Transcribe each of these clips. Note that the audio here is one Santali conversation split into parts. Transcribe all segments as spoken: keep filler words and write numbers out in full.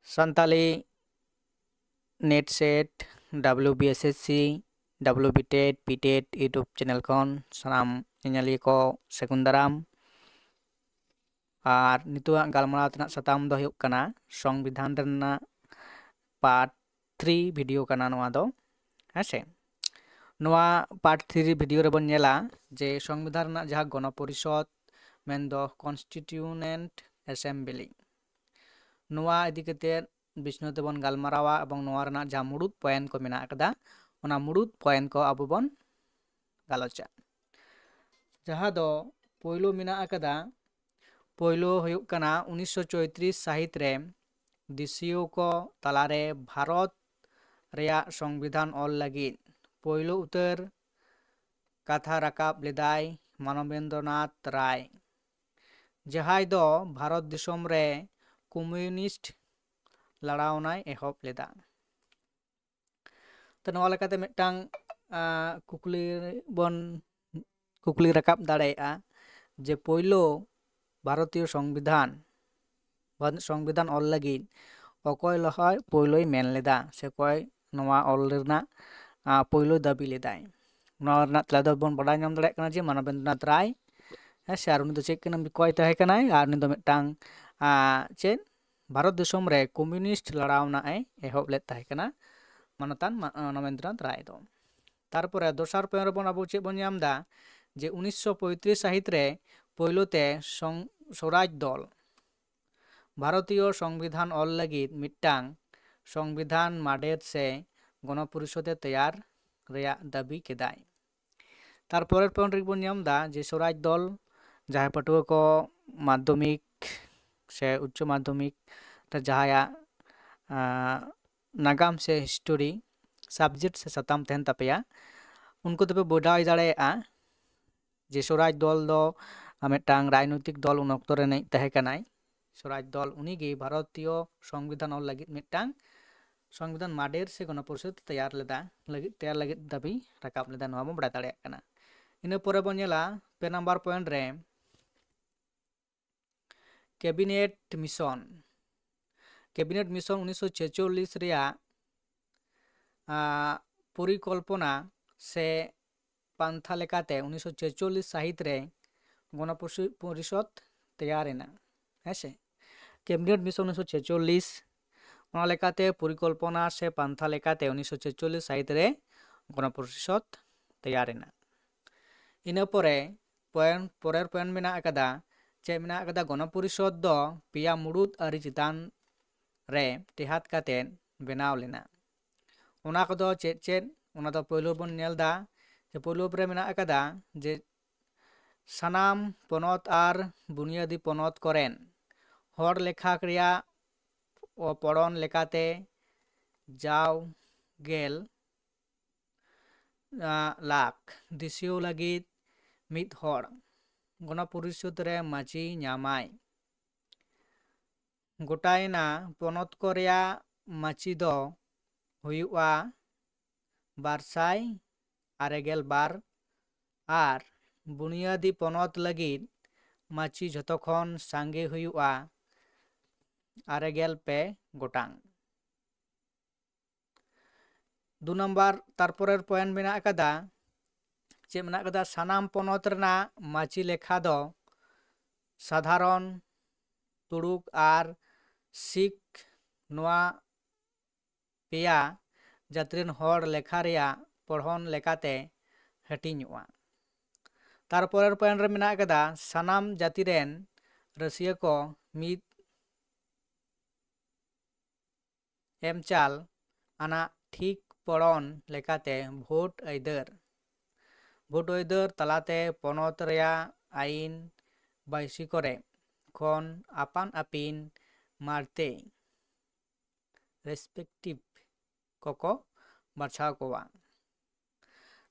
Santali NET SET, WBSSC, WBTET, PTET YouTube channel ᱠᱷᱚᱱ ᱥᱟᱱᱟᱢ ᱧᱮᱧᱮᱞᱤᱭᱟᱹ ᱠᱚ ᱥᱟᱹᱜᱩᱱ ᱫᱟᱨᱟᱢ᱾ ᱟᱨ ᱱᱤᱛᱚᱜᱟᱜ ᱜᱟᱞᱢᱟᱨᱟᱣ ᱛᱮᱱᱟᱜ ᱥᱟᱛᱟᱢ ᱫᱚ ᱦᱩᱭᱩᱜ ᱠᱟᱱᱟ ᱥᱚᱝᱵᱤᱫᱷᱟᱱ ᱨᱮᱱᱟᱜ part three video ᱠᱟᱱᱟ ᱱᱚᱣᱟ ᱫᱚ, ᱦᱮᱸ ᱥᱮ᱾ ᱱᱚᱣᱟ part three video ᱨᱮᱵᱚᱱ ᱧᱮᱞᱟ ᱡᱮ ᱥᱚᱝᱵᱤᱫᱷᱟᱱ ᱨᱮᱱᱟᱜ ᱡᱟᱦᱟᱸ ᱜᱚᱱᱚᱯᱚᱨᱤᱥᱚᱫᱽ, ᱢᱮᱱᱫᱚ Constituent Assembly, ᱱᱚᱣᱟ ᱤᱫᱤ ᱠᱟᱛᱮ ᱵᱤᱥᱱᱩ ᱛᱮᱵᱚᱱ ᱜᱟᱞᱢᱟᱨᱟᱣᱟ ᱮᱵᱚᱝ ᱱᱚᱣᱟ ᱨᱮᱱᱟᱜ ᱡᱟᱦᱟᱸ ᱢᱩᱲᱩᱫ point ᱠᱚ ᱢᱮᱱᱟᱜ ᱟᱠᱟᱫᱟ, ᱚᱱᱟ ᱢᱩᱲᱩᱫ point ᱠᱚ ᱟᱵᱚ ᱵᱚᱱ ᱜᱟᱞᱚᱪᱟ᱾ ᱡᱟᱦᱟᱸ ᱫᱚ ᱯᱳᱭᱞᱳ ᱢᱮᱱᱟᱜ ᱟᱠᱟᱫᱟ, ᱯᱳᱭᱞᱳ ᱦᱩᱭᱩᱜ ᱠᱟᱱᱟ ᱩᱱᱤᱥᱥᱚ ᱪᱳᱭᱛᱨᱤᱥ ᱥᱟᱹᱦᱤᱛ ᱨᱮ ᱫᱮᱥᱤᱭᱚ ᱠᱚ ᱛᱟᱞᱟᱨᱮ ᱵᱷᱟᱨᱚᱛ ᱨᱮᱭᱟᱜ ᱥᱚᱝᱵᱤᱫᱷᱟᱱ ᱚᱞ ᱞᱟᱹᱜᱤᱫ ᱯᱳᱭᱞᱳ ᱩᱛᱟᱹᱨ ᱠᱟᱛᱷᱟ ᱨᱟᱠᱟᱵ ᱞᱮᱫᱟᱭ ᱢᱟᱱᱚᱵᱮᱱᱫᱨᱚᱱᱟᱛᱷ ᱨᱟᱭ, ᱡᱟᱦᱟᱸᱭ ᱫᱚ ᱵᱷᱟᱨᱚᱛ ᱫᱤᱥᱚᱢ ᱨᱮ communist ᱞᱟᱲᱟᱣᱱᱟᱭ ᱮᱦᱚᱵ ᱞᱮᱫᱟ᱾ ᱛᱚ, ᱱᱚᱣᱟ ᱞᱮᱠᱟᱛᱮ ᱢᱤᱫᱴᱟᱝ, ᱟᱸ, ᱠᱩᱠᱞᱤ ᱵᱚᱱ, ᱠᱩᱠᱞᱤ ᱨᱟᱠᱟᱵ ᱫᱟᱲᱮᱭᱟᱜᱼᱟ ᱡᱮ ᱯᱳᱭᱞᱳ ᱵᱷᱟᱨᱚᱛᱤᱭᱚ ᱥᱚᱝᱵᱤᱫᱷᱟᱱ, ᱵᱷᱟᱨᱚᱛ ᱥᱚᱝᱵᱤᱫᱷᱟᱱ ᱚᱞ ᱞᱟᱹᱜᱤᱫ ᱚᱠᱚᱭ ᱞᱟᱦᱟ ᱯᱳᱭᱞᱳᱭ ᱢᱮᱱ ᱞᱮᱫᱟ ᱥᱮ ᱚᱠᱚᱭ ᱱᱚᱣᱟ ᱚᱞ ᱨᱮᱱᱟᱜ, ᱟᱸ, ᱯᱳᱭᱞᱳ ᱫᱟᱹᱵᱤ ᱞᱮᱫᱟᱭ? ᱱᱚᱣᱟ ᱨᱮᱱᱟᱜ ᱛᱮᱞᱟ ᱫᱚ ᱵᱚᱱ ᱵᱟᱰᱟᱭ ᱧᱟᱢ ᱫᱟᱲᱮᱭᱟᱜ ᱠᱟᱱᱟ ᱡᱮ ᱢᱟᱱᱚᱵᱮᱱᱫᱨᱚᱱᱟᱛᱷ ᱨᱟᱭ, ᱦᱮᱸ ᱥᱮ, ᱟᱨ ᱩᱱᱤ ᱫᱚ ᱪᱮᱫ ᱠᱟᱱᱟ, ᱚᱠᱚᱭ ᱛᱟᱦᱮᱸ ᱠᱟᱱᱟᱭ, ᱟᱨ ᱩᱱᱤ ᱫᱚ ᱢᱤᱫᱴᱟᱝ, ᱟᱸ, ᱪᱮᱫ, ᱵᱷᱟᱨᱚᱛ ᱫᱤᱥᱚᱢ ᱨᱮ communist ᱞᱟᱲᱟᱣᱱᱟ ᱮ ᱮᱦᱚᱵ ᱞᱮᱫ ᱛᱟᱦᱮᱸ ᱠᱟᱱᱟ ᱢᱟᱱᱚᱛᱟᱱ ᱢᱟ-, ᱢᱟᱱᱚᱵᱮᱱᱫᱨᱚᱱᱟᱛᱷ ᱨᱟᱭ ᱫᱚ᱾ ᱛᱟᱨᱯᱚᱨᱮ ᱫᱚᱥᱟᱨ point ᱨᱮᱵᱚᱱ ᱟᱵᱚ ᱪᱮᱫ ᱵᱚᱱ ᱧᱟᱢ ᱮᱫᱟ ᱡᱮ ᱩᱱᱤᱥᱥᱚ ᱯᱚᱸᱭᱛᱨᱤᱥ ᱥᱟᱹᱦᱤᱛ ᱨᱮ ᱯᱳᱭᱞᱳ ᱛᱮ ᱥᱚᱝ-, ᱥᱚᱨᱟᱡᱽ ᱫᱚᱞ ᱵᱷᱟᱨᱚᱛᱤᱭᱚ ᱥᱚᱝᱵᱤᱫᱷᱟᱱ ᱚᱞ ᱞᱟᱹᱜᱤᱫ ᱢᱤᱫᱴᱟᱝ ᱥᱚᱝᱵᱤᱫᱷᱟᱱ ᱢᱟᱰᱮᱨ ᱥᱮ ᱜᱚᱱᱚᱯᱚᱨᱤᱥᱚᱫ ᱮ ᱛᱮᱭᱟᱨ ᱨᱮᱭᱟᱜ ᱫᱟᱹᱵᱤ ᱠᱮᱫᱟᱭ᱾ ᱛᱟᱨᱯᱚᱨᱮᱨ point ᱨᱮᱵᱚᱱ ᱧᱟᱢ ᱮᱫᱟ ᱡᱮ ᱥᱚᱨᱟᱡᱽ ᱫᱚᱞ ᱡᱟᱦᱟᱸᱭ ᱯᱟᱹᱴᱷᱩᱣᱟᱹ ᱠᱚ ᱢᱟᱫᱽᱫᱷᱚᱢᱤᱠ ᱥᱮ ᱩᱪᱪᱚ ᱢᱟᱫᱽᱫᱷᱚᱢᱤᱠ ᱨᱮ ᱡᱟᱦᱟᱸᱭᱟᱜ, ᱟᱸ, ᱱᱟᱜᱟᱢ ᱥᱮ history subject ᱥᱮ ᱥᱟᱛᱟᱢ ᱛᱟᱦᱮᱱ ᱛᱟᱯᱮᱭᱟ, ᱩᱱᱠᱩ ᱫᱚᱯᱮ ᱵᱟᱰᱟᱭ ᱫᱟᱲᱮᱭᱟᱜᱼᱟ ᱡᱮ ᱥᱚᱨᱟᱡᱽ ᱫᱚᱞ ᱫᱚ ᱢᱤᱫᱴᱟᱝ ᱨᱟᱡᱽᱱᱳᱭᱛᱤᱠ ᱫᱚᱞ ᱩᱱ ᱚᱠᱛᱚ ᱨᱤᱱᱤᱡ ᱛᱟᱦᱮᱸ ᱠᱟᱱᱟᱭ᱾ ᱥᱚᱨᱟᱡᱽ ᱫᱚᱞ ᱩᱱᱤᱜᱮ ᱵᱷᱟᱨᱚᱛᱤᱭᱚ ᱥᱚᱝᱵᱤᱫᱷᱟᱱ ᱚᱞ ᱞᱟᱹᱜᱤᱫ ᱢᱤᱫᱴᱟᱝ ᱥᱚᱝᱵᱤᱫᱷᱟᱱ ᱢᱟᱰᱮᱨ ᱥᱮ ᱜᱚᱱᱚᱯᱚᱨᱤᱥᱚᱫ ᱛᱮᱭᱟᱨ ᱞᱮᱫᱟ, ᱞᱟᱹᱜᱤᱫ, ᱛᱮᱭᱟᱨ ᱞᱟᱹᱜᱤᱫ ᱫᱟᱹᱵᱤ ᱨᱟᱠᱟᱵ ᱞᱮᱫᱟ, ᱱᱚᱣᱟ ᱵᱚᱱ ᱵᱟᱰᱟᱭ ᱫᱟᱲᱮᱭᱟᱜ ᱠᱟᱱᱟ᱾ ᱤᱱᱟᱹ ᱯᱚᱨᱮ ᱵᱚᱱ ᱧᱮᱞᱟ ᱯᱮ ᱱᱟᱢᱵᱟᱨ point ᱨᱮ cabinet mission᱾ ᱠᱮᱵᱤᱱᱮᱴ ᱢᱤᱥᱚᱱ ᱩᱱᱤᱥᱥᱚ ᱪᱷᱮᱪᱚᱞᱞᱤᱥ ᱨᱮᱭᱟᱜ ᱟᱸ, ᱯᱚᱨᱤᱠᱚᱞᱯᱚᱱᱟ ᱥᱮ ᱯᱟᱱᱛᱷᱟ ᱞᱮᱠᱟᱛᱮ ᱩᱱᱤᱥᱥᱚ ᱪᱷᱮᱪᱚᱞᱞᱤᱥ ᱥᱟᱹᱦᱤᱛ ᱨᱮ ᱜᱚᱱᱚ ᱯᱚᱨᱤᱥᱚ-, ᱯᱚᱨᱤᱥᱚᱫ ᱛᱮᱭᱟᱨ ᱮᱱᱟ᱾ ᱦᱮᱸ ᱥᱮ? ᱠᱮᱵᱤᱱᱮᱴ ᱢᱤᱥᱚᱱ ᱩᱱᱤᱥᱥᱚ ᱪᱷᱮᱪᱚᱞᱞᱤᱥ, ᱚᱱᱟ ᱞᱮᱠᱟᱛᱮ ᱯᱚᱨᱤᱠᱚᱞᱯᱚᱱᱟ ᱥᱮ ᱯᱟᱱᱛᱷᱟ ᱞᱮᱠᱟᱛᱮ ᱩᱱᱤᱥᱥᱚ ᱪᱷᱮᱪᱚᱞᱞᱤᱥ ᱥᱟᱹᱦᱤᱛ ᱨᱮ ᱜᱚᱱᱚ ᱯᱚᱨᱤᱥᱚᱫ ᱛᱮᱭᱟᱨ ᱮᱱᱟ᱾ ᱤᱱᱟᱹ ᱯᱚᱨᱮ ᱯᱚᱭᱮᱱᱴ, ᱯᱚᱨᱮᱨ ᱯᱚᱭᱮᱱᱴ ᱢᱮᱱᱟᱜ ᱟᱠᱟᱫᱟ, ᱪᱮᱫ ᱢᱮᱱᱟᱜ ᱟᱠᱟᱫᱟ? ᱜᱚᱱᱚ ᱯᱚᱨᱤᱥᱚᱫ ᱫᱚ ᱯᱮᱭᱟ ᱢᱩᱲᱩᱫ ᱟᱹᱨᱤ ᱪᱮᱛᱟᱱ ᱨᱮ ᱴᱮᱦᱟᱴ ᱠᱟᱛᱮ ᱵᱮᱱᱟᱣ ᱞᱮᱱᱟ᱾ ᱚᱱᱟ ᱠᱚᱫᱚ ᱪᱮᱫ ᱪᱮᱫ? ᱚᱱᱟ ᱫᱚ ᱯᱳᱭᱞᱳ ᱵᱚᱱ ᱧᱮᱞ ᱮᱫᱟ, ᱡᱮ ᱯᱳᱭᱞᱳ ᱨᱮ ᱢᱮᱱᱟᱜ ᱟᱠᱟᱫᱟ ᱡᱮ ᱥᱟᱱᱟᱢ ᱯᱚᱱᱚᱛ ᱟᱨ ᱵᱩᱱᱤᱭᱟᱹᱫᱤ ᱯᱚᱱᱚᱛ ᱠᱚᱨᱮᱱ ᱦᱚᱲ ᱞᱮᱠᱷᱟ ᱨᱮᱭᱟᱜ ᱯᱚᱲᱚᱱ ᱞᱮᱠᱟᱛᱮ ᱡᱟᱣ ᱜᱮᱞ ᱞᱟᱠᱷ ᱫᱤᱥᱤᱭᱟᱹ ᱞᱟᱹᱜᱤᱫ ᱢᱤᱫ ᱦᱚᱲ ᱜᱚᱱᱚ ᱯᱚᱨᱤᱥᱚᱫ ᱨᱮ ᱢᱟᱹᱪᱤ ᱧᱟᱢᱟᱭ᱾ ᱜᱚᱴᱟᱭᱮᱱᱟ ᱯᱚᱱᱚᱛ ᱠᱚ ᱨᱮᱭᱟᱜ ᱢᱟᱹᱪᱤ ᱫᱚ ᱦᱩᱭᱩᱜᱼᱟ ᱵᱟᱨ ᱥᱟᱭ ᱟᱨᱮ ᱜᱮᱞ ᱵᱟᱨ ᱟᱨ ᱵᱩᱱᱤᱭᱟᱹᱫᱤ ᱯᱚᱱᱚᱛ ᱞᱟᱹᱜᱤᱫ ᱢᱟᱹᱪᱤ ᱡᱷᱚᱛᱚ ᱠᱷᱚᱱ ᱥᱟᱸᱜᱮ ᱦᱩᱭᱩᱜᱼᱟ ᱟᱨᱮ ᱜᱮᱞ ᱯᱮ ᱜᱚᱴᱟᱝ᱾ ᱫᱩ ᱱᱟᱢᱵᱟᱨ, ᱛᱟᱨᱯᱚᱨᱮᱨ ᱯᱚᱭᱮᱱᱴ ᱢᱮᱱᱟᱜ ᱟᱠᱟᱫᱟ, ᱪᱮᱫ ᱢᱮᱱᱟᱜ ᱟᱠᱟᱫᱟ? ᱥᱟᱱᱟᱢ ᱯᱚᱱᱚᱛ ᱨᱮᱱᱟᱜ ᱢᱟᱹᱪᱤ ᱞᱮᱠᱷᱟ ᱫᱚ ᱥᱟᱫᱷᱟᱨᱚᱱ, ᱛᱩᱲᱩᱠ ᱟᱨ ᱥᱤᱠᱷ ᱱᱚᱣᱟ ᱯᱮᱭᱟ ᱡᱟᱹᱛᱤ ᱨᱮᱱ ᱦᱚᱲ ᱞᱮᱠᱷᱟ ᱨᱮᱭᱟᱜ ᱯᱚᱲᱦᱚᱱ ᱞᱮᱠᱟᱛᱮ ᱦᱟᱹᱴᱤᱧᱚᱜᱼᱟ᱾ ᱛᱟᱨᱯᱚᱨᱮᱨ ᱯᱚᱭᱮᱱᱴ ᱨᱮ ᱢᱮᱱᱟᱜ ᱟᱠᱟᱫᱟ, ᱥᱟᱱᱟᱢ ᱡᱟᱹᱛᱤ ᱨᱮᱱ ᱨᱟᱹᱥᱤᱭᱟᱹ ᱠᱚ ᱢᱤᱫ ᱮᱢ ᱪᱟᱞ ᱟᱱᱟᱜ ᱴᱷᱤᱠ ᱯᱚᱲᱚᱱ ᱞᱮᱠᱟᱛᱮ ᱵᱷᱳᱴ ᱟᱹᱭᱫᱟᱹᱨ᱾ ᱵᱷᱳᱴ ᱟᱹᱭᱫᱟᱹᱨ ᱛᱟᱞᱟᱛᱮ ᱯᱚᱱᱚᱛ ᱨᱮᱭᱟᱜ ᱟᱹᱭᱤᱱ ᱵᱟᱹᱭᱥᱤ ᱠᱚᱨᱮ ᱠᱷᱚᱱ ᱟᱯᱟᱱ ᱟᱹᱯᱤᱱ ᱢᱟᱲᱛᱮ, respective, ᱠᱚᱠᱚ ᱵᱟᱪᱷᱟᱣ ᱠᱚᱣᱟ᱾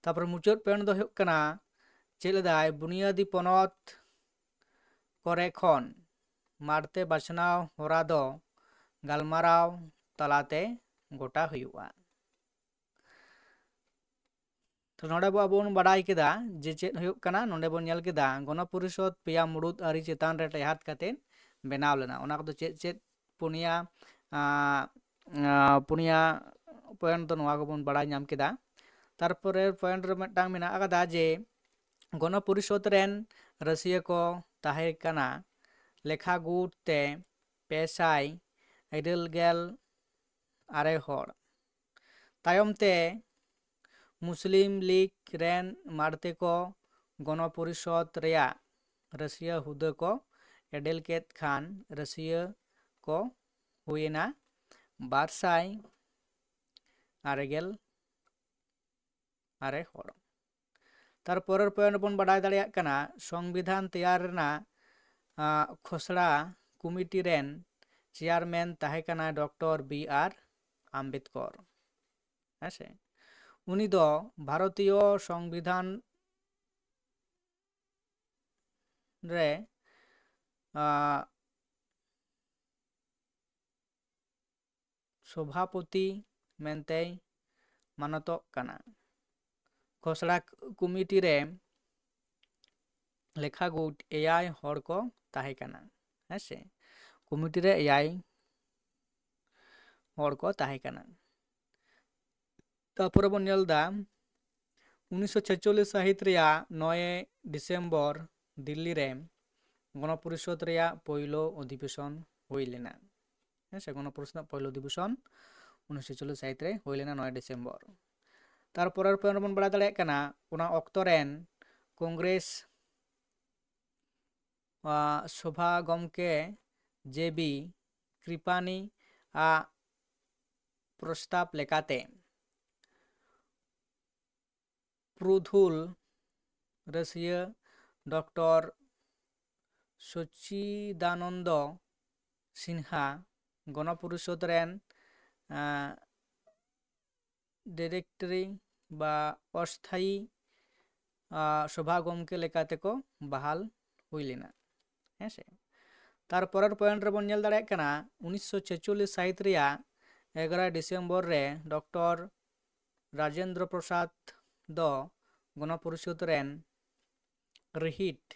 ᱛᱟᱨᱯᱚᱨᱮ ᱢᱩᱪᱟᱹᱫ ᱯᱚᱭᱮᱱᱴ ᱫᱚ ᱦᱩᱭᱩᱜ ᱠᱟᱱᱟ, ᱪᱮᱫ ᱞᱮᱫᱟᱭ, ᱵᱩᱱᱤᱭᱟᱹᱫᱤ ᱯᱚᱱᱚᱛ ᱠᱚᱨᱮ ᱠᱷᱚᱱ ᱢᱟᱲᱛᱮ ᱵᱟᱪᱷᱱᱟᱣ ᱦᱚᱨᱟ ᱫᱚ ᱜᱟᱞᱢᱟᱨᱟᱣ ᱛᱟᱞᱟᱛᱮ ᱜᱚᱴᱟ ᱦᱩᱭᱩᱜᱼᱟ᱾ ᱛᱚ ᱱᱚᱰᱮ ᱵᱚ ᱟᱵᱚ ᱵᱚᱱ ᱵᱟᱰᱟᱭ ᱠᱮᱫᱟ ᱡᱮ ᱪᱮᱫ ᱦᱩᱭᱩᱜ ᱠᱟᱱᱟ᱾ ᱱᱚᱰᱮ ᱵᱚᱱ ᱧᱮᱞ ᱠᱮᱫᱟ ᱜᱚᱱᱚ ᱯᱚᱨᱤᱥᱚᱫ ᱯᱮᱭᱟ ᱢᱩᱲᱩᱫ ᱟᱹᱨᱤ ᱪᱮᱛᱟᱱ ᱨᱮ ᱴᱮᱦᱟᱴ ᱠᱟᱛᱮ ᱵᱮᱱᱟᱣ ᱞᱮᱱᱟ᱾ ᱚᱱᱟ ᱠᱚᱫᱚ ᱪᱮᱫ ᱪᱮᱫ? ᱯᱩᱱᱭᱟ ᱟᱸ, ᱟᱸ, ᱯᱩᱱᱭᱟ ᱯᱚᱭᱮᱱᱴ ᱫᱚ ᱱᱚᱣᱟ ᱠᱚᱵᱚᱱ ᱵᱟᱲᱟᱭ ᱧᱟᱢ ᱠᱮᱫᱟ᱾ ᱛᱟᱨᱯᱚᱨᱮ ᱯᱚᱭᱮᱱᱴ ᱨᱮ ᱢᱤᱫᱴᱟᱝ ᱢᱮᱱᱟᱜ ᱟᱠᱟᱫᱟ ᱡᱮ ᱜᱚᱱᱚ ᱯᱚᱨᱤᱥᱚᱫᱽ ᱨᱮᱱ ᱨᱟᱹᱥᱤᱭᱟᱹ ᱠᱚ ᱛᱟᱦᱮᱸ ᱠᱟᱱᱟ ᱞᱮᱠᱷᱟ ᱜᱩᱴ ᱛᱮ ᱯᱮ ᱥᱟᱭ ᱤᱨᱟᱹᱞ ᱜᱮᱞ ᱟᱨᱮ ᱦᱚᱲ᱾ ᱛᱟᱭᱚᱢ ᱛᱮ ᱢᱩᱥᱞᱤᱢ ᱞᱤᱜᱽ ᱨᱮᱱ ᱢᱟᱲᱛᱮ ᱠᱚ ᱜᱚᱱᱚ ᱯᱚᱨᱤᱥᱚᱫᱽ ᱨᱮᱭᱟᱜ ᱨᱟᱹᱥᱤᱭᱟᱹ ᱦᱩᱫᱟᱹ ᱠᱚ ᱮᱰᱮᱞ ᱠᱮᱫ ᱠᱷᱟᱱ ᱨᱟᱹᱥᱤᱭᱟᱹ ᱠᱚ ᱦᱩᱭᱮᱱᱟ ᱵᱟᱨ ᱥᱟᱭ ᱟᱨᱮ ᱜᱮᱞ ᱟᱨᱮ ᱦᱚᱲ᱾ ᱛᱟᱨᱯᱚᱨᱮᱨ ᱯᱚᱭᱮᱱᱴ ᱵᱚᱱ ᱵᱟᱰᱟᱭ ᱫᱟᱲᱮᱭᱟᱜ ᱠᱟᱱᱟ, ᱥᱚᱝᱵᱤᱫᱷᱟᱱ ᱛᱮᱭᱟᱨ ᱨᱮᱱᱟᱜ, ᱟᱸ, ᱠᱷᱚᱥᱲᱟ ᱠᱚᱢᱤᱴᱤ ᱨᱮᱱ ᱪᱮᱭᱟᱨᱢᱮᱱ ᱛᱟᱦᱮᱸ ᱠᱟᱱᱟᱭ ᱰᱚᱠᱴᱚᱨ ᱵᱤ ᱟᱨ ᱟᱢᱵᱮᱫᱠᱚᱨ᱾ ᱦᱮᱸ ᱥᱮ? ᱩᱱᱤ ᱫᱚ ᱵᱷᱟᱨᱚᱛᱤᱭᱚ ᱥᱚᱝᱵᱤᱫᱷᱟᱱ ᱨᱮ, ᱟᱸ, ᱥᱚᱵᱷᱟᱯᱚᱛᱤ ᱢᱮᱱᱛᱮᱭ ᱢᱟᱱᱚᱛᱚᱜ ᱠᱟᱱᱟ᱾ ᱠᱷᱚᱥᱲᱟ ᱠᱚᱢᱤᱴᱤ ᱨᱮ ᱞᱮᱠᱷᱟ ᱜᱩᱴ ᱮᱭᱟᱭ ᱦᱚᱲ ᱠᱚ ᱛᱟᱦᱮᱸ ᱠᱟᱱᱟ᱾ ᱦᱮᱸ ᱥᱮ? ᱠᱚᱢᱤᱴᱤ ᱨᱮ ᱮᱭᱟᱭ ᱦᱚᱲ ᱠᱚ ᱛᱟᱦᱮᱸ ᱠᱟᱱᱟ᱾ ᱛᱟᱨᱯᱚᱨᱮ ᱵᱚᱱ ᱧᱮᱞ ᱮᱫᱟ ᱩᱱᱤᱥᱥᱚ ᱪᱷᱮᱪᱪᱚᱞᱞᱤᱥ ᱥᱟᱹᱦᱤᱛ ᱨᱮᱭᱟᱜ ᱱᱚᱭᱮ ᱰᱤᱥᱮᱢᱵᱚᱨ ᱫᱤᱞᱞᱤ ᱨᱮ ᱜᱚᱱᱚᱯᱚᱨᱤᱥᱚᱫᱽ ᱨᱮᱭᱟᱜ ᱯᱳᱭᱞᱳ ᱚᱫᱷᱤᱵᱮᱥᱚᱱ ᱦᱩᱭ ᱞᱮᱱᱟ᱾ ᱦᱮᱸ ᱥᱮ, ᱜᱚᱱᱚᱯᱚᱨᱤᱥᱚᱫᱽ ᱨᱮᱱᱟᱜ ᱯᱳᱭᱞᱳ ᱚᱫᱷᱤᱵᱮᱥᱚᱱ ᱩᱱᱤᱥᱥᱚ ᱪᱷᱮᱪᱪᱚᱞᱞᱤᱥ ᱥᱟᱹᱦᱤᱛ ᱨᱮ ᱦᱩᱭ ᱞᱮᱱᱟ, ᱱᱚᱭᱮ ᱰᱤᱥᱮᱢᱵᱚᱨ᱾ ᱛᱟᱨᱯᱚᱨᱮᱨ ᱯᱚᱭᱮᱱᱴ ᱵᱚᱱ ᱵᱟᱲᱟᱭ ᱫᱟᱲᱮᱭᱟᱜ ᱠᱟᱱᱟ, ᱚᱱᱟ ᱚᱠᱛᱚ ᱨᱮᱱ ᱠᱚᱝᱜᱨᱮᱥ, ᱟᱸ, ᱥᱚᱵᱷᱟ ᱜᱚᱢᱠᱮ ᱡᱮ ᱵᱤ ᱠᱨᱤᱯᱟᱱᱤ ᱟᱜ ᱯᱨᱚᱥᱛᱟᱵ ᱞᱮᱠᱟᱛᱮ ᱯᱨᱩᱫᱷᱩᱞ ᱨᱟᱹᱥᱤᱭᱟᱹ ᱰᱚᱠᱴᱚᱨ ᱥᱚᱪᱪᱤᱫᱟᱱᱚᱱᱫᱚ ᱥᱤᱱᱦᱟ ᱜᱚᱱᱚᱯᱚᱨᱤᱥᱚᱫᱽ ᱨᱮᱱ, ᱟᱸ, ᱰᱤᱨᱮᱠᱴᱚᱨᱤ ᱵᱟ ᱚᱥᱛᱷᱟᱭᱤ, ᱟᱸ, ᱥᱚᱵᱷᱟ ᱜᱚᱢᱠᱮ ᱞᱮᱠᱟᱛᱮᱠᱚ ᱵᱟᱦᱟᱞ ᱦᱩᱭ ᱞᱮᱱᱟ᱾ ᱦᱮᱸ ᱥᱮ? ᱛᱟᱨ ᱯᱚᱨᱮᱨ ᱯᱚᱭᱮᱱᱴ ᱨᱮᱵᱚᱱ ᱧᱮᱞ ᱫᱟᱲᱮᱭᱟᱜ ᱠᱟᱱᱟ, ᱩᱱᱤᱥᱥᱚ ᱪᱷᱮᱪᱪᱚᱞᱞᱤᱥ ᱥᱟᱹᱦᱤᱛ ᱨᱮᱭᱟᱜ ᱮᱜᱟᱨᱚᱭ ᱰᱤᱥᱮᱢᱵᱚᱨ ᱨᱮ ᱰᱚᱠᱴᱚᱨ ᱨᱟᱡᱮᱱᱫᱨᱚ ᱯᱨᱚᱥᱟᱫᱽ ᱫᱚ ᱜᱚᱱᱚᱯᱚᱨᱤᱥᱚᱫᱽ ᱨᱮᱱ ᱨᱤᱦᱤᱴ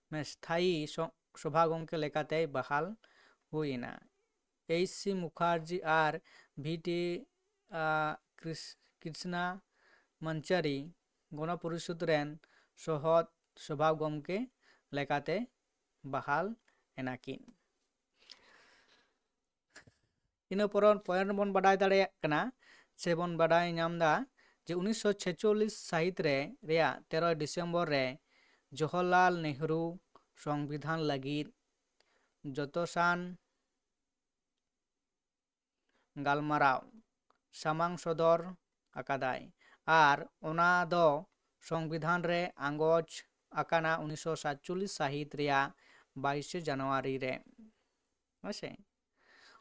ᱢᱟᱱᱮ ᱥᱛᱷᱟᱭᱤ ᱥᱚ-, ᱥᱚᱵᱷᱟ ᱜᱚᱢᱠᱮ ᱞᱮᱠᱟᱛᱮᱭ ᱵᱟᱦᱟᱞ ᱦᱩᱭ ᱮᱱᱟ᱾ ᱮᱭᱤᱪ ᱥᱤ ᱢᱩᱠᱷᱟᱨᱡᱤ ᱟᱨ ᱵᱷᱤ ᱴᱤ ᱠᱨᱤᱥᱱᱟ ᱢᱟᱱᱪᱟᱨᱤ ᱜᱚᱱᱚᱯᱚᱨᱤᱥᱚᱫᱽ ᱨᱮᱱ ᱥᱚᱦᱚᱫ ᱥᱚᱵᱷᱟ ᱜᱚᱢᱠᱮ ᱞᱮᱠᱟᱛᱮ ᱵᱟᱦᱟᱞ ᱮᱱᱟᱠᱤᱱ᱾ ᱤᱱᱟᱹ ᱯᱚᱨᱚᱱ ᱯᱚᱭᱮᱱᱴ ᱵᱚᱱ ᱵᱟᱰᱟᱭ ᱫᱟᱲᱮᱭᱟᱜ ᱠᱟᱱᱟ ᱥᱮ ᱵᱚᱱ ᱵᱟᱰᱟᱭ ᱧᱟᱢ ᱮᱫᱟ ᱡᱮ ᱩᱱᱤᱥᱥᱚ ᱪᱷᱮᱪᱚᱞᱞᱤᱥ ᱥᱟᱹᱦᱤᱛ ᱨᱮ ᱨᱮᱭᱟᱜ ᱛᱮᱨᱚᱭ ᱰᱤᱥᱮᱢᱵᱚᱨ ᱨᱮ ᱡᱚᱦᱚᱨᱞᱟᱞ ᱱᱮᱦᱨᱩ ᱥᱚᱝᱵᱤᱫᱷᱟᱱ ᱞᱟᱹᱜᱤᱫ ᱡᱚᱛᱚᱥᱟᱱ ᱜᱟᱞᱢᱟᱨᱟᱣ ᱥᱟᱢᱟᱝ ᱥᱚᱫᱚᱨ ᱟᱠᱟᱫᱟᱭ ᱟᱨ ᱚᱱᱟ ᱫᱚ ᱥᱚᱝᱵᱤᱫᱷᱟᱱ ᱨᱮ ᱟᱸᱜᱚᱪ ᱟᱠᱟᱱᱟ ᱩᱱᱤᱥᱥᱚ ᱥᱟᱛᱪᱚᱞᱞᱤᱥ ᱥᱟᱹᱦᱤᱛ ᱨᱮᱭᱟᱜ ᱵᱟᱭᱤᱥᱮ ᱡᱟᱱᱩᱣᱟᱨᱤ ᱨᱮ᱾ ᱦᱮᱸ ᱥᱮ?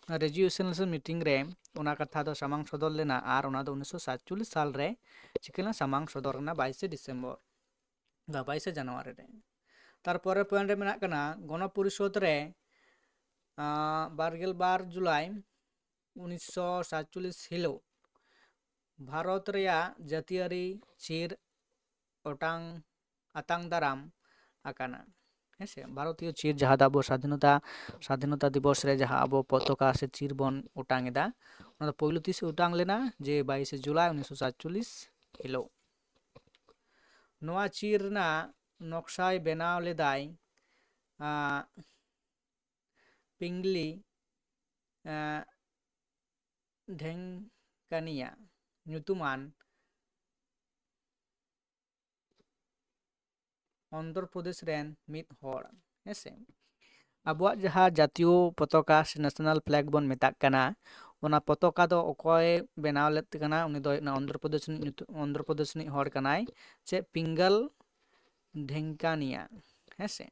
ᱚᱱᱟ ᱨᱮᱡᱩᱞᱮᱥᱚᱱ ᱢᱤᱴᱤᱝ ᱨᱮ ᱚᱱᱟ ᱠᱟᱛᱷᱟ ᱫᱚ ᱥᱟᱢᱟᱝ ᱥᱚᱫᱚᱨ ᱞᱮᱱᱟ ᱟᱨ ᱚᱱᱟ ᱫᱚ ᱩᱱᱤᱥᱥᱚ ᱥᱟᱛᱪᱚᱞᱞᱤᱥ ᱥᱟᱞ ᱨᱮ ᱪᱤᱠᱟᱹ ᱞᱮᱱᱟ, ᱥᱟᱢᱟᱝ ᱥᱚᱫᱚᱨ ᱞᱮᱱᱟ ᱵᱟᱭᱤᱥᱮ ᱰᱤᱥᱮᱢᱵᱚᱨ ᱵᱟ ᱵᱟᱭᱤᱥᱮ ᱡᱟᱱᱩᱣᱟᱨᱤ ᱨᱮ᱾ ᱛᱟᱨᱯᱚᱨᱮ ᱯᱚᱭᱮᱱᱴ ᱨᱮ ᱢᱮᱱᱟᱜ ᱠᱟᱱᱟ ᱜᱚᱱᱚᱯᱚᱨᱤᱥᱚᱫᱽ ᱨᱮ ᱟᱸ, ᱵᱟᱨᱜᱮᱞ ᱵᱟᱨ ᱡᱩᱞᱟᱭ ᱩᱱᱤᱥᱥᱚ ᱥᱟᱛᱪᱚᱞᱞᱤᱥ ᱦᱤᱞᱳᱜ ᱵᱷᱟᱨᱚᱛ ᱨᱮᱭᱟᱜ ᱡᱟᱹᱛᱤᱭᱟᱹᱨᱤ ᱪᱤᱨ ᱚᱴᱟᱝ ᱟᱛᱟᱝ ᱫᱟᱨᱟᱢ ᱟᱠᱟᱱᱟ᱾ ᱦᱮᱸ ᱥᱮ, ᱵᱷᱟᱨᱚᱛᱤᱭᱚ ᱪᱤᱨ ᱡᱟᱦᱟᱸ ᱫᱚ ᱟᱵᱚ ᱥᱟᱫᱷᱤᱱᱚᱛᱟ, ᱥᱟᱫᱷᱤᱱᱚᱛᱟ ᱫᱤᱵᱚᱥ ᱨᱮ ᱡᱟᱦᱟᱸ ᱟᱵᱚ ᱯᱚᱛᱟᱠᱟ ᱥᱮ ᱪᱤᱨ ᱵᱚᱱ ᱚᱴᱟᱝ ᱮᱫᱟ, ᱚᱱᱟ ᱫᱚ ᱯᱳᱭᱞᱳ ᱛᱤᱥ ᱚᱴᱟᱝ ᱞᱮᱱᱟ? ᱡᱮ ᱵᱟᱭᱤᱥᱮ ᱡᱩᱞᱟᱭ ᱩᱱᱤᱥᱥᱚ ᱥᱟᱛᱪᱚᱞᱞᱤᱥ ᱦᱤᱞᱳᱜ᱾ ᱱᱚᱣᱟ ᱪᱤᱨ ᱨᱮᱱᱟᱜ ᱱᱚᱠᱥᱟᱭ ᱵᱮᱱᱟᱣ ᱞᱮᱫᱟᱭ, ᱟᱸ, ᱯᱤᱝᱜᱞᱤ, ᱟᱸ, ᱰᱷᱮᱝᱠᱟᱱᱤᱭᱟ ᱧᱩᱛᱩᱢᱟᱱ ᱚᱱᱫᱷᱨᱚ ᱯᱨᱚᱫᱮᱥ ᱨᱮᱱ ᱢᱤᱫ ᱦᱚᱲ᱾ ᱦᱮᱸ ᱥᱮ? ᱟᱵᱚᱣᱟᱜ ᱡᱟᱦᱟᱸ ᱡᱟᱛᱤᱭᱚ ᱯᱚᱛᱟᱠᱟ ᱥᱮ ᱱᱮᱥᱱᱟᱞ ᱯᱷᱞᱮᱜ ᱵᱚᱱ ᱢᱮᱛᱟᱜ ᱠᱟᱱᱟ, ᱚᱱᱟ ᱯᱚᱛᱟᱠᱟ ᱫᱚ ᱚᱠᱚᱭ ᱵᱮᱱᱟᱣ ᱞᱮᱫ ᱠᱟᱱᱟ? ᱩᱱᱤ ᱫᱚ ᱦᱩᱭᱩᱜ ᱠᱟᱱᱟ ᱚᱱᱫᱷᱨᱚ ᱯᱨᱚᱫᱮᱥ ᱨᱤᱱᱤᱡ ᱧᱩᱛᱩ-, ᱚᱱᱫᱷᱨᱚ ᱯᱨᱚᱫᱮᱥ ᱨᱤᱱᱤᱡ ᱦᱚᱲ ᱠᱟᱱᱟᱭ, ᱪᱮᱫ, ᱯᱤᱝᱜᱟᱞ ᱰᱷᱮᱝᱠᱟᱱᱤᱭᱟ᱾ ᱦᱮᱸ ᱥᱮ?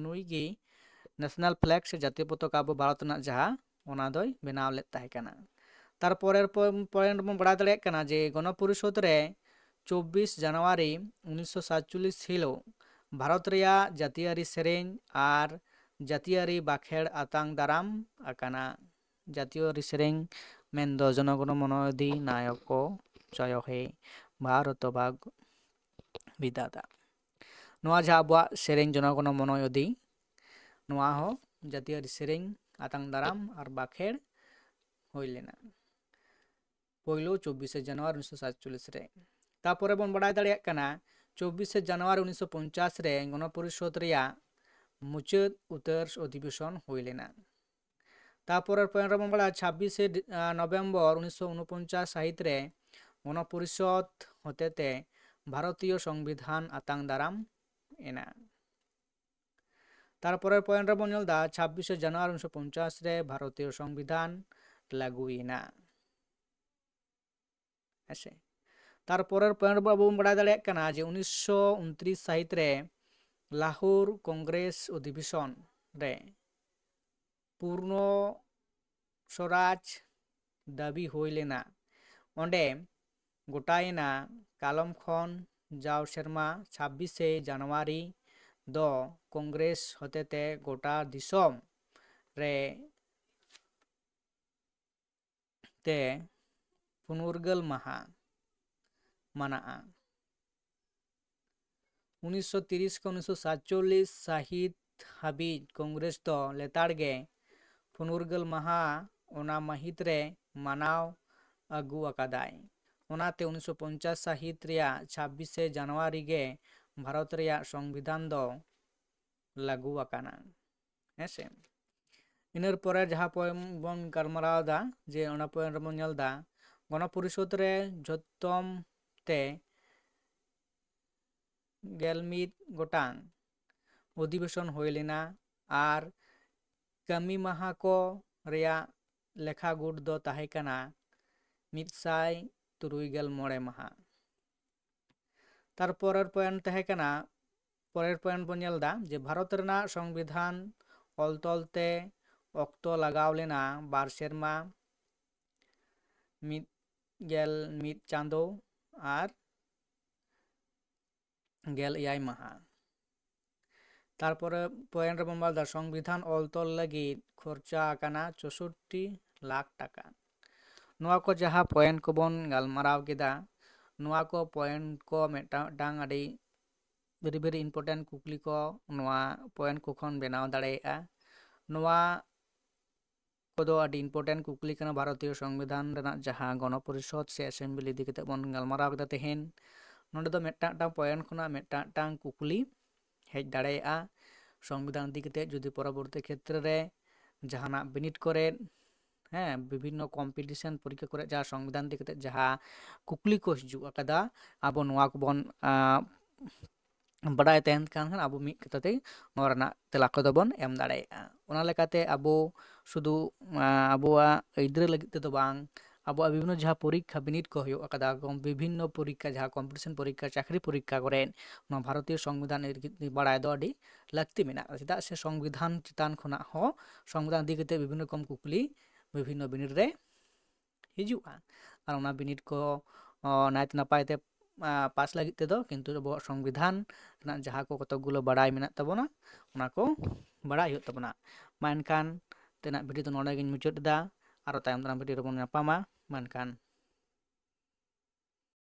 ᱱᱩᱭ ᱜᱮ ᱱᱮᱥᱱᱟᱞ ᱯᱷᱞᱮᱜ ᱥᱮ ᱡᱟᱛᱤᱭᱚ ᱯᱚᱛᱟᱠᱟ ᱟᱵᱚ ᱵᱷᱟᱨᱚᱛ ᱨᱮᱱᱟᱜ ᱡᱟᱦᱟᱸ, ᱚᱱᱟ ᱫᱚᱭ ᱵᱮᱱᱟᱣ ᱞᱮᱫ ᱛᱟᱦᱮᱸ ᱠᱟᱱᱟ᱾ ᱛᱟᱨᱯᱚᱨᱮᱨ ᱯᱚ-, ᱯᱚᱭᱮᱱᱴ ᱵᱚᱱ ᱵᱟᱲᱟᱭ ᱫᱟᱲᱮᱭᱟᱜ ᱠᱟᱱᱟ ᱡᱮ ᱜᱚᱱᱚᱯᱚᱨᱤᱥᱚᱫᱽ ᱨᱮ ᱪᱚᱵᱵᱤᱥ ᱡᱟᱱᱩᱣᱟᱨᱤ ᱩᱱᱤᱥᱥᱚ ᱥᱟᱛᱪᱚᱞᱞᱤᱥ ᱦᱤᱞᱳᱜ ᱵᱷᱟᱨᱚᱛ ᱨᱮᱭᱟᱜ ᱡᱟᱹᱛᱤᱭᱟᱹᱨᱤ ᱥᱮᱨᱮᱧ ᱟᱨ ᱡᱟᱹᱛᱤᱭᱟᱹᱨᱤ ᱵᱟᱠᱷᱮᱲ ᱟᱛᱟᱝ ᱫᱟᱨᱟᱢ ᱟᱠᱟᱱᱟ᱾ ᱡᱟᱹᱛᱤᱭᱟᱹᱨᱤ ᱥᱮᱨᱮᱧ ᱢᱮᱱᱫᱚ ᱡᱚᱱᱚᱜᱚᱱᱚ ᱢᱚᱱᱚ ᱚᱫᱷᱤ ᱱᱟᱭᱚᱠᱚ ᱡᱚᱭᱚ ᱦᱮ ᱵᱷᱟᱨᱚᱛ ᱵᱷᱟᱜᱽ ᱵᱤᱫᱷᱟᱛᱟ᱾ ᱱᱚᱣᱟ ᱡᱟᱦᱟᱸ ᱟᱵᱚᱣᱟᱜ ᱥᱮᱨᱮᱧ ᱡᱚᱱᱚᱜᱚᱱᱚ ᱢᱚᱱᱚ ᱚᱫᱷᱤ, ᱱᱚᱣᱟ ᱦᱚᱸ ᱡᱟᱹᱛᱤᱭᱟᱹᱨᱤ ᱥᱮᱨᱮᱧ ᱟᱛᱟᱝ ᱫᱟᱨᱟᱢ ᱟᱨ ᱵᱟᱠᱷᱮᱲ ᱦᱩᱭ ᱞᱮᱱᱟ ᱯᱳᱭᱞᱳ ᱪᱚᱵᱵᱤᱥᱮ ᱡᱟᱱᱩᱣᱟᱨᱤ ᱩᱱᱤᱥᱥᱚ ᱥᱟᱛᱪᱚᱞᱞᱤᱥ ᱨᱮ᱾ ᱛᱟᱯᱚᱨᱮ ᱵᱚᱱ ᱵᱟᱲᱟᱭ ᱫᱟᱲᱮᱭᱟᱜ ᱠᱟᱱᱟ, ᱪᱚᱵᱵᱤᱥᱮ ᱡᱟᱱᱩᱣᱟᱨᱤ ᱩᱱᱤᱥᱥᱚ ᱯᱚᱧᱪᱟᱥ ᱨᱮ ᱜᱚᱱᱚᱯᱚᱨᱤᱥᱚᱫᱽ ᱨᱮᱭᱟᱜ ᱢᱩᱪᱟᱹᱫ ᱩᱛᱟᱹᱨ ᱚᱫᱷᱤᱵᱮᱥᱚᱱ ᱦᱩᱭ ᱞᱮᱱᱟ᱾ ᱛᱟᱨᱯᱚᱨᱮᱨ point ᱨᱮᱵᱚᱱ ᱵᱟᱲᱟᱭᱟ, ᱪᱷᱟᱵᱵᱤᱥᱮ ᱰᱤ-, ᱟ, ᱱᱚᱵᱷᱮᱢᱵᱚᱨ ᱩᱱᱤᱥᱥᱚ ᱩᱱᱚᱯᱚᱧᱪᱟᱥ ᱥᱟᱹᱦᱤᱛ ᱨᱮ ᱜᱚᱱᱚᱯᱚᱨᱤᱥᱚᱫᱽ ᱦᱚᱛᱮᱛᱮ ᱵᱷᱟᱨᱚᱛᱤᱭᱚ ᱥᱚᱝᱵᱤᱫᱷᱟᱱ ᱟᱛᱟᱝ ᱫᱟᱨᱟᱢ ᱮᱱᱟ᱾ ᱛᱟᱨᱯᱚᱨᱮᱨ point ᱨᱮᱵᱚᱱ ᱧᱮᱞ ᱮᱫᱟ, ᱪᱷᱟᱵᱵᱤᱥᱮ ᱡᱟᱱᱩᱣᱟᱨᱤ ᱩᱱᱤᱥᱥᱚ ᱯᱚᱧᱪᱟᱥ ᱨᱮ ᱵᱷᱟᱨᱚᱛᱤᱭᱚ ᱥᱚᱝᱵᱤᱫᱷᱟᱱ ᱞᱟᱹᱜᱩᱭᱮᱱᱟ᱾ ᱦᱮᱸᱥᱮ? ᱛᱟᱨᱯᱚᱨᱮᱨ point ᱨᱮᱵᱚᱱ ᱵᱟᱲᱟᱭ ᱫᱟᱲᱮᱭᱟᱜ ᱠᱟᱱᱟ ᱡᱮ ᱩᱱᱤᱥᱥᱚ ᱩᱱᱛᱨᱤᱥ ᱥᱟᱹᱦᱤᱛ ᱨᱮ ᱞᱟᱦᱳᱨ ᱠᱚᱝᱜᱨᱮᱥ ᱚᱫᱷᱤᱵᱮᱥᱚᱱ ᱨᱮ ᱯᱩᱨᱱᱚ ᱥᱚᱨᱟᱡᱽ ᱫᱟᱹᱵᱤ ᱦᱩᱭ ᱞᱮᱱᱟ᱾ ᱚᱸᱰᱮ ᱜᱚᱴᱟᱭᱮᱱᱟ, ᱠᱟᱞᱚᱢ ᱠᱷᱚᱱ ᱡᱟᱣ ᱥᱮᱨᱢᱟ ᱪᱷᱟᱵᱵᱤᱥᱮ ᱡᱟᱱᱩᱣᱟᱨᱤ ᱫᱚ ᱠᱚᱝᱜᱨᱮᱥ ᱦᱚᱛᱮᱛᱮ ᱜᱚᱴᱟ ᱫᱤᱥᱚᱢ ᱨᱮ ᱛᱮ ᱯᱷᱩᱱᱩᱨᱜᱟᱹᱞ ᱢᱟᱦᱟ ᱢᱟᱱᱟᱜᱼᱟ᱾ ᱩᱱᱤᱥᱥᱚ ᱛᱤᱨᱤᱥ ᱠᱷᱚᱱ ᱩᱱᱤᱥᱥᱚ ᱥᱟᱛᱪᱚᱞᱞᱤᱥ ᱥᱟᱹᱦᱤᱛ ᱦᱟᱹᱵᱤᱡ ᱠᱚᱝᱜᱨᱮᱥ ᱫᱚ ᱞᱮᱛᱟᱲ ᱜᱮ ᱯᱷᱩᱱᱩᱨᱜᱟᱹᱞ ᱢᱟᱦᱟ ᱚᱱᱟ ᱢᱟᱹᱦᱤᱛ ᱨᱮ ᱢᱟᱱᱟᱣ ᱟᱹᱜᱩ ᱟᱠᱟᱫᱟᱭ᱾ ᱚᱱᱟᱛᱮ ᱩᱱᱤᱥᱥᱚ ᱯᱚᱧᱪᱟᱥ ᱥᱟᱹᱦᱤᱛ ᱨᱮᱭᱟᱜ ᱪᱷᱟᱵᱵᱤᱥᱮ ᱡᱟᱱᱩᱣᱟᱨᱤ ᱜᱮ ᱵᱷᱟᱨᱚᱛ ᱨᱮᱭᱟᱜ ᱥᱚᱝᱵᱤᱫᱷᱟᱱ ᱫᱚ ᱞᱟᱹᱜᱩ ᱟᱠᱟᱱᱟ᱾ ᱦᱮᱸ ᱥᱮ? ᱤᱱᱟᱹ ᱯᱚᱨᱮ ᱡᱟᱦᱟᱸ point ᱵᱚᱱ ᱜᱟᱞᱢᱟᱨᱟᱣ ᱮᱫᱟ, ᱡᱮ ᱚᱱᱟ point ᱨᱮᱵᱚᱱ ᱧᱮᱞ ᱮᱫᱟ, ᱜᱚᱱᱚᱯᱚᱨᱤᱥᱚᱫᱽ ᱨᱮ ᱡᱷᱚᱛᱚᱢ ᱛᱮ ᱜᱮᱞ ᱢᱤᱫ ᱜᱚᱴᱟᱝ ᱚᱫᱷᱤᱵᱮᱥᱚᱱ ᱦᱩᱭ ᱞᱮᱱᱟ ᱟᱨ ᱠᱟᱹᱢᱤ ᱢᱟᱦᱟ ᱠᱚ ᱨᱮᱭᱟᱜ ᱞᱮᱠᱷᱟ ᱜᱩᱴ ᱫᱚ ᱛᱟᱦᱮᱸ ᱠᱟᱱᱟ ᱢᱤᱫ ᱥᱟᱭ ᱛᱩᱨᱩᱭ ᱜᱮᱞ ᱢᱚᱬᱮ ᱢᱟᱦᱟ᱾ ᱛᱟᱨᱯᱚᱨᱮᱨ point ᱛᱟᱦᱮᱸ ᱠᱟᱱᱟ, ᱯᱚᱨᱮᱨ point ᱵᱚᱱ ᱧᱮᱞ ᱮᱫᱟ ᱡᱮ ᱵᱷᱟᱨᱚᱛ ᱨᱮᱱᱟᱜ ᱥᱚᱝᱵᱤᱫᱷᱟᱱ ᱚᱞ ᱛᱚᱞ ᱛᱮ ᱚᱠᱛᱚ ᱞᱟᱜᱟᱣ ᱞᱮᱱᱟ ᱵᱟᱨ ᱥᱮᱨᱢᱟ, ᱢᱤᱫ ᱜᱮᱞ ᱢᱤᱫ ᱪᱟᱸᱫᱳ ᱟᱨ ᱜᱮᱞ ᱮᱭᱟᱭ ᱢᱟᱦᱟ᱾ ᱛᱟᱨᱯᱚᱨᱮ point ᱨᱮᱵᱚᱱ ᱧᱮᱞ ᱮᱫᱟ, ᱥᱚᱝᱵᱤᱫᱷᱟᱱ ᱚᱞ ᱛᱚᱞ ᱞᱟᱹᱜᱤᱫ ᱠᱷᱚᱨᱪᱟ ᱟᱠᱟᱱᱟ ᱪᱳᱥᱳᱴᱴᱤ ᱞᱟᱠᱷ ᱴᱟᱠᱟ᱾ ᱱᱚᱣᱟ ᱠᱚ ᱡᱟᱦᱟᱸ point ᱠᱚᱵᱚᱱ ᱜᱟᱞᱢᱟᱨᱟᱣ ᱠᱮᱫᱟ, ᱱᱚᱣᱟ ᱠᱚ point ᱠᱚ ᱢᱤᱫᱴᱟᱝ ᱢᱤᱫᱴᱟᱝ ᱟᱹᱰᱤ very very important ᱠᱩᱠᱞᱤ ᱠᱚ ᱱᱚᱣᱟ point ᱠᱚ ᱠᱷᱚᱱ ᱵᱮᱱᱟᱣ ᱫᱟᱲᱮᱭᱟᱜᱼᱟ᱾ ᱱᱚᱣᱟ ᱠᱚᱫᱚ ᱟᱹᱰᱤ important ᱠᱩᱠᱞᱤ ᱠᱟᱱᱟ ᱵᱷᱟᱨᱚᱛᱤᱭᱚ ᱥᱚᱝᱵᱤᱫᱷᱟᱱ ᱨᱮᱱᱟᱜ ᱡᱟᱦᱟᱸ ᱜᱚᱱᱚᱯᱚᱨᱤᱥᱚᱫᱽ ᱥᱮ assembly ᱤᱫᱤ ᱠᱟᱛᱮ ᱵᱚᱱ ᱜᱟᱞᱢᱟᱨᱟᱣ ᱠᱮᱫᱟ ᱛᱮᱦᱮᱧ᱾ ᱱᱚᱰᱮ ᱫᱚ ᱢᱤᱫᱴᱟᱝ ᱢᱤᱫᱴᱟᱝ point ᱠᱷᱚᱱᱟᱜ ᱢᱤᱫᱴᱟᱝ ᱢᱤᱫᱴᱟᱝ ᱠᱩᱠᱞᱤ ᱦᱮᱡ ᱫᱟᱲᱮᱭᱟᱜᱼᱟ᱾ ᱥᱚᱝᱵᱤᱫᱷᱟᱱ ᱤᱫᱤ ᱠᱟᱛᱮ ᱡᱩᱫᱤ ᱯᱚᱨᱚᱵᱚᱨᱛᱤ ᱠᱷᱮᱛᱨᱮ ᱨᱮ ᱡᱟᱦᱟᱱᱟᱜ ᱵᱤᱱᱤᱰ ᱠᱚᱨᱮ, ᱦᱮᱸ, ᱵᱤᱵᱷᱤᱱᱱᱚ competition ᱯᱚᱨᱤᱠᱠᱷᱟ ᱠᱚᱨᱮ ᱡᱟᱦᱟᱸ ᱥᱚᱝᱵᱤᱫᱷᱟᱱ ᱤᱫᱤ ᱠᱟᱛᱮ ᱡᱟᱦᱟᱸ ᱠᱩᱠᱞᱤ ᱠᱚ ᱦᱤᱡᱩᱜ ᱟᱠᱟᱫᱟ, ᱟᱵᱚ ᱱᱚᱣᱟ ᱠᱚᱵᱚᱱ, ᱟᱸ, ᱵᱟᱰᱟᱭ ᱛᱟᱦᱮᱱ ᱠᱷᱟᱱ ᱟᱵᱚ ᱢᱤᱫ ᱠᱟᱛᱷᱟ ᱛᱮ ᱱᱚᱣᱟ ᱨᱮᱱᱟᱜ ᱛᱮᱞᱟ ᱠᱚᱫᱚ ᱵᱚᱱ ᱮᱢ ᱫᱟᱲᱮᱭᱟᱜᱼᱟ᱾ ᱚᱱᱟ ᱞᱮᱠᱟᱛᱮ ᱟᱵᱚ ᱥᱩᱫᱷᱩ, ᱟᱸ, ᱟᱵᱚᱣᱟᱜ ᱟᱹᱭᱫᱟᱹᱨ ᱞᱟᱹᱜᱤᱫ ᱛᱮᱫᱚ ᱵᱟᱝ, ᱟᱵᱚᱣᱟᱜ ᱵᱤᱵᱷᱤᱱᱱᱚ ᱡᱟᱦᱟᱸ ᱯᱚᱨᱤᱠᱠᱷᱟ ᱵᱤᱱᱤᱰ ᱠᱚ ᱦᱩᱭᱩᱜ ᱟᱠᱟᱫᱟ, ᱵᱤᱵᱷᱤᱱᱱᱚ ᱯᱚᱨᱤᱠᱠᱷᱟ, ᱡᱟᱦᱟᱸ competition ᱯᱚᱨᱤᱠᱠᱷᱟ, ᱪᱟᱹᱠᱨᱤ ᱯᱚᱨᱤᱠᱠᱷᱟ ᱠᱚᱨᱮ ᱱᱚᱣᱟ ᱵᱷᱟᱨᱚᱛᱤᱭᱚ ᱥᱚᱝᱵᱤᱫᱷᱟᱱ ᱤᱫᱤ ᱠᱟᱛᱮ ᱵᱟᱲᱟᱭ ᱫᱚ ᱟᱹᱰᱤ ᱞᱟᱹᱠᱛᱤ ᱢᱮᱱᱟᱜᱼᱟ᱾ ᱪᱮᱫᱟᱜ ᱥᱮ ᱥᱚᱝᱵᱤᱫᱷᱟᱱ ᱪᱮᱛᱟᱱ ᱠᱷᱚᱱᱟᱜ ᱦᱚᱸ, ᱥᱚᱝᱵᱤᱫᱷᱟᱱ ᱤᱫᱤ ᱠᱟᱛᱮ ᱵᱤᱵᱷᱤᱱᱱᱚ ᱨᱚᱠᱚᱢ ᱠᱩᱠᱞᱤ ᱵᱤᱵᱷᱤᱱᱱᱚ ᱵᱤᱱᱤᱰ ᱨᱮ ᱦᱤᱡᱩᱜᱼᱟ᱾ ᱟᱨ ᱚᱱᱟ ᱵᱤᱱᱤᱰ ᱠᱚ, ᱚ, ᱱᱟᱭᱛᱮ ᱱᱟᱯᱟᱭ ᱛᱮ, ᱟ, ᱯᱟᱥ ᱞᱟᱹᱜᱤᱫ ᱛᱮᱫᱚ ᱠᱤᱱᱛᱩ ᱟᱵᱚᱣᱟᱜ ᱥᱚᱝᱵᱤᱫᱷᱟᱱ ᱨᱮᱱᱟᱜ ᱡᱟᱦᱟᱸ ᱠᱚ ᱠᱚᱛᱚᱠ ᱜᱩᱞᱳ ᱵᱟᱲᱟᱭ ᱢᱮᱱᱟᱜ ᱛᱟᱵᱚᱱᱟ, ᱚᱱᱟ ᱠᱚ ᱵᱟᱲᱟᱭ ᱦᱩᱭᱩᱜ ᱛᱟᱵᱚᱱᱟ᱾ ᱢᱟ ᱮᱱᱠᱷᱟᱱ ᱛᱮᱱᱟᱜ ᱵᱷᱤᱰᱤᱭᱳ ᱫᱚ ᱱᱚᱰᱮ ᱜᱤᱧ ᱢᱩᱪᱟᱹᱫ ᱮᱫᱟ᱾ ᱟᱨᱚ ᱛᱟᱭᱚᱢ ᱫᱟᱨᱟᱢ ᱵᱷᱤᱰᱤᱭᱳ ᱨᱮᱵᱚᱱ ᱧᱟᱯᱟᱢᱟ᱾ ᱢᱟ ᱮᱱᱠᱷᱟᱱ